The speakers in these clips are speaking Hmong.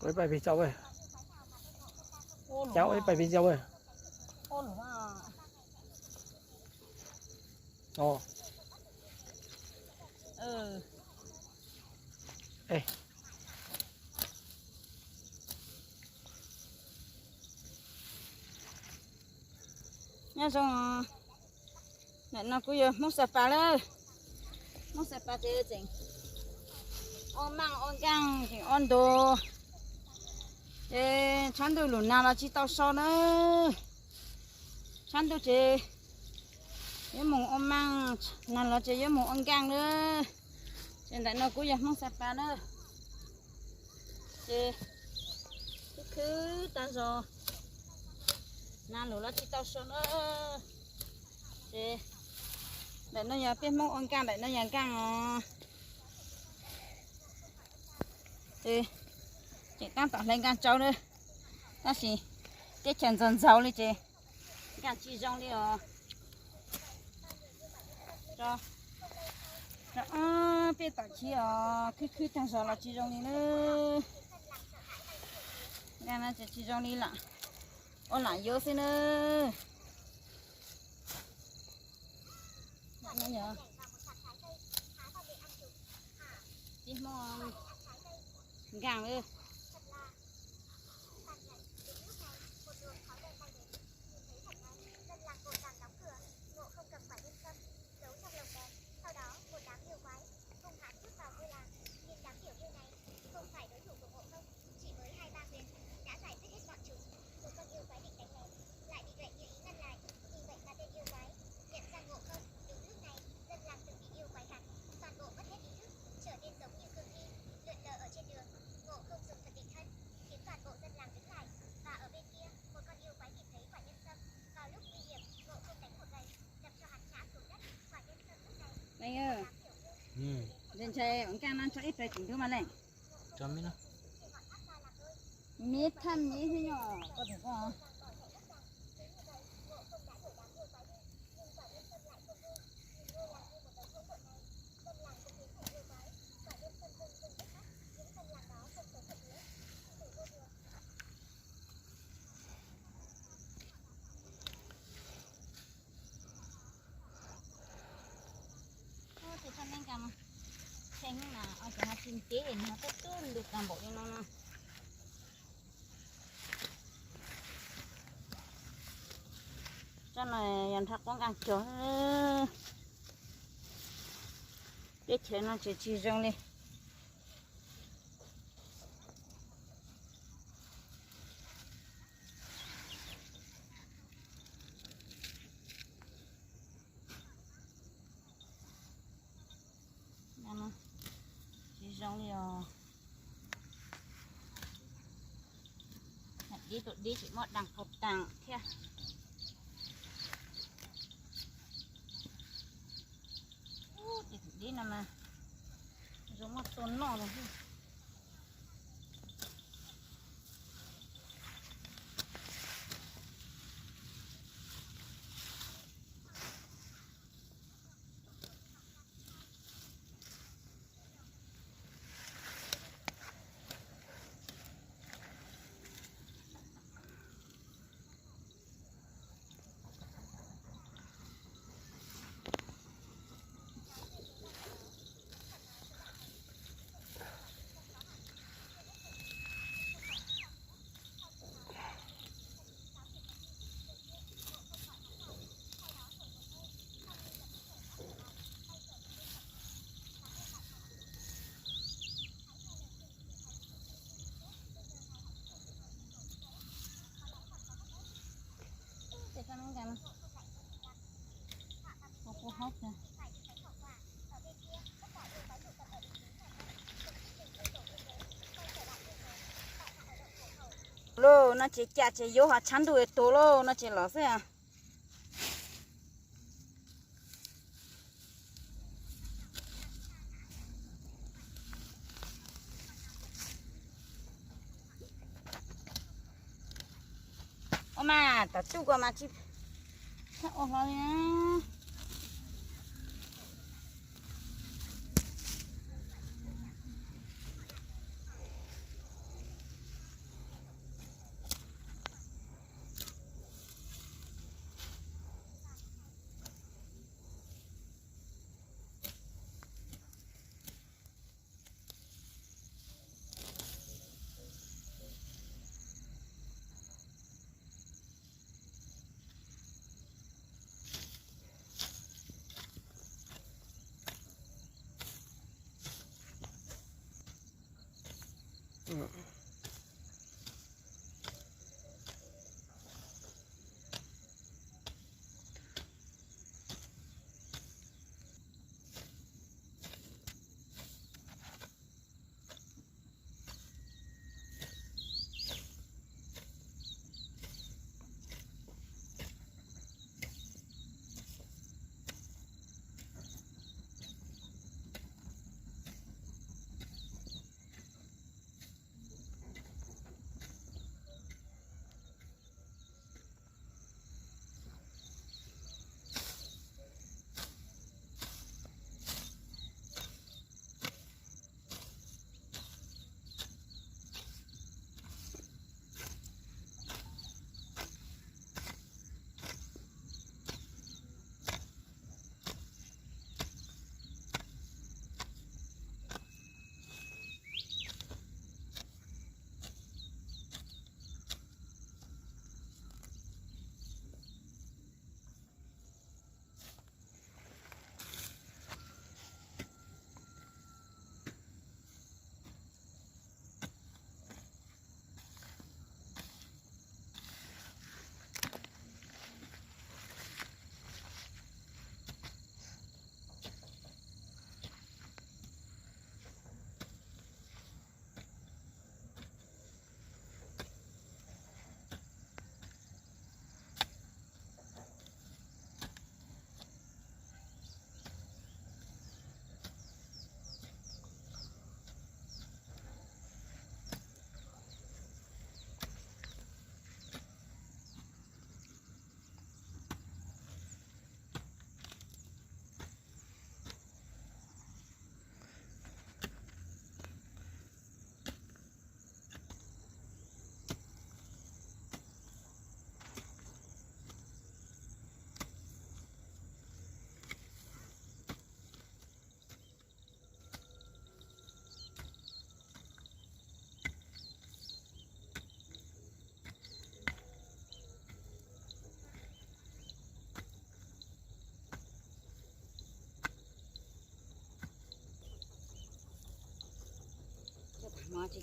Ib pais pig tau, ib pais pig tau. Ov, nyob zoo. Ntawm no kuj yog Hmoob Xa Pas lawm. Hmoob Xa Pas ces tseem ua maaj ua nkaaj tseem ua ntu. Ces tshav ntuj lug nag los tsis tau so na. Tshav ntuj ces yuav moog ua maaj, nag los ces yuav moog ua nkaaj na. Ces ntawm no kuj yog Hmoob Xa Pas na. Ces khwb khwb tag zog, nag lug los tsis tau so na. Ces ntawm no yog peb Hmoob ua nkaaj, ntawm no yog nkaaj os. Ces tseem tab tom hlais nkaaj tsau na, tab sis teb chaws ntxaug ntxaug li ces nkaaj tsis zoo li os. Peb tom chiv os, khwb khwb tag zog los tsis zoo li na. Nkaaj no ces tsis zoo li lam ua lam yuav xwb na. Peb Hmoob nkaaj lawm. Ntshai nkaaj no tso ib pawg tsis ntub mas le. Miv thaj miv xwb nyob koj tus koj. Ces txoj me nkaaj no, txheej mas cov no tsis ntev nws ho tub tub ntws tag npaum li no no. Tsob no yog nrhab quab nqaaj cog. Teb chaws no tseem tsis zoo li. Tsis zoo li os. Dib tus dib tseem muaj daas kaus taag thiab. Ces tus dib no mas zoo muaj tua noj los. Lauj, no ces cam ces yuav ho tshav ntuj tuag lauj, no ces los xwb. Ua mas tam tuj ko mas tsis txhob ua hlo li na.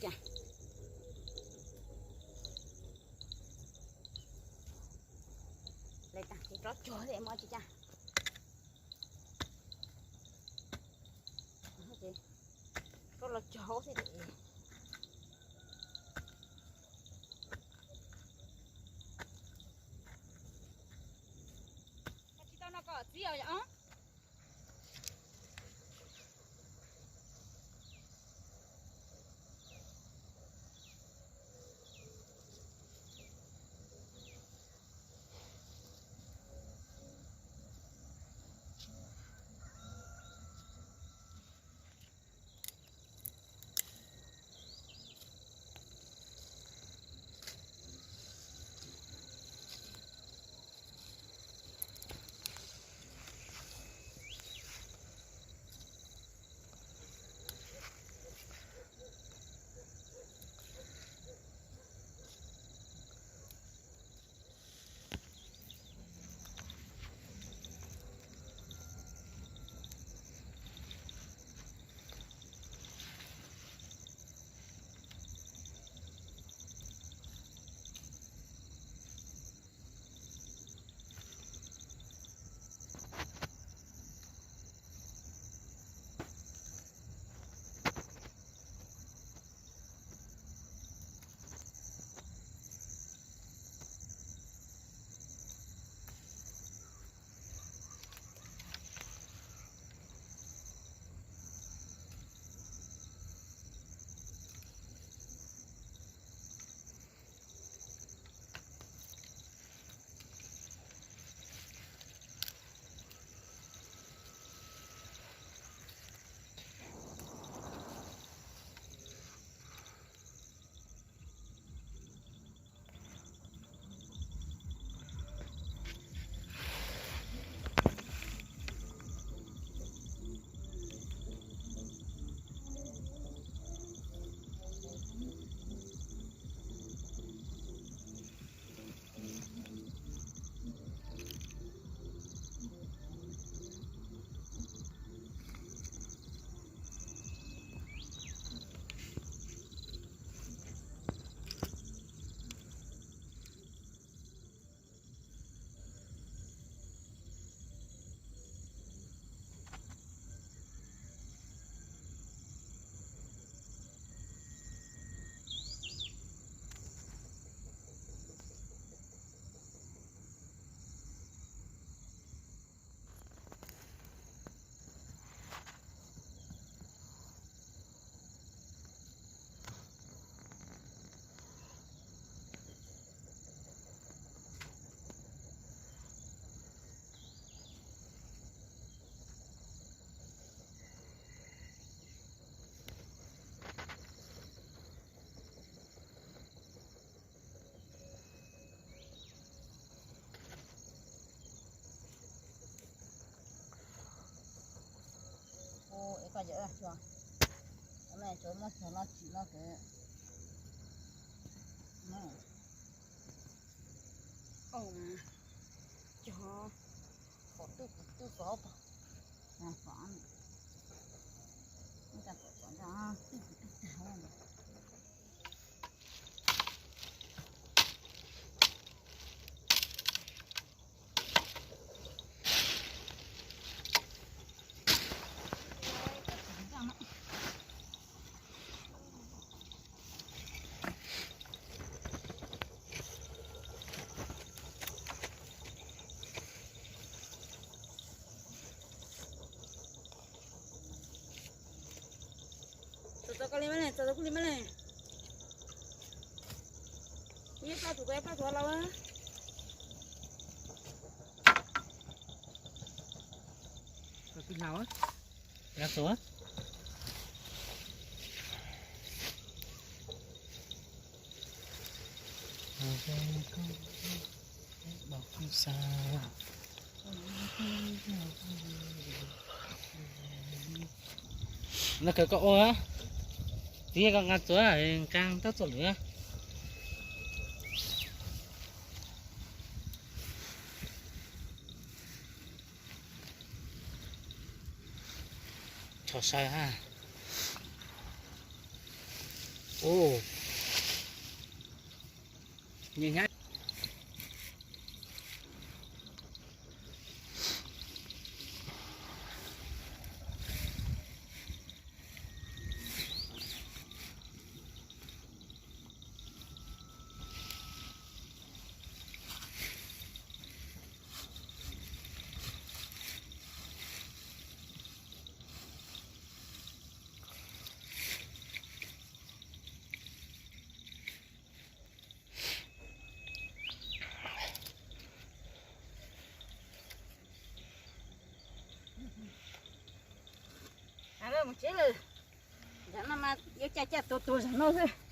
Cas, lawv tag kev rov cog thiab mas tsis cas. Rov los cog thiab. Tsis tau no kom txiv os. Ua es koj yawm xyuas, cov no cov muab xyuas no tsim no ces, cog qhov twb kuv twb xov pog, xov, twb kuv twb tag. Txog txog koj li mas ne, txog txog kuj li mas ne. Ib plab tus ko ib plab tus laus. Tus laus. Laus tus. Nag kawg koj ua, txiv koj nqa txuas, nqa tab txuas lwm. Txhob saib ha. Ub, nws hnyav. Mus tsev lawm. Zaum no mas yuav caj caj tuag tuag zaum no xwb.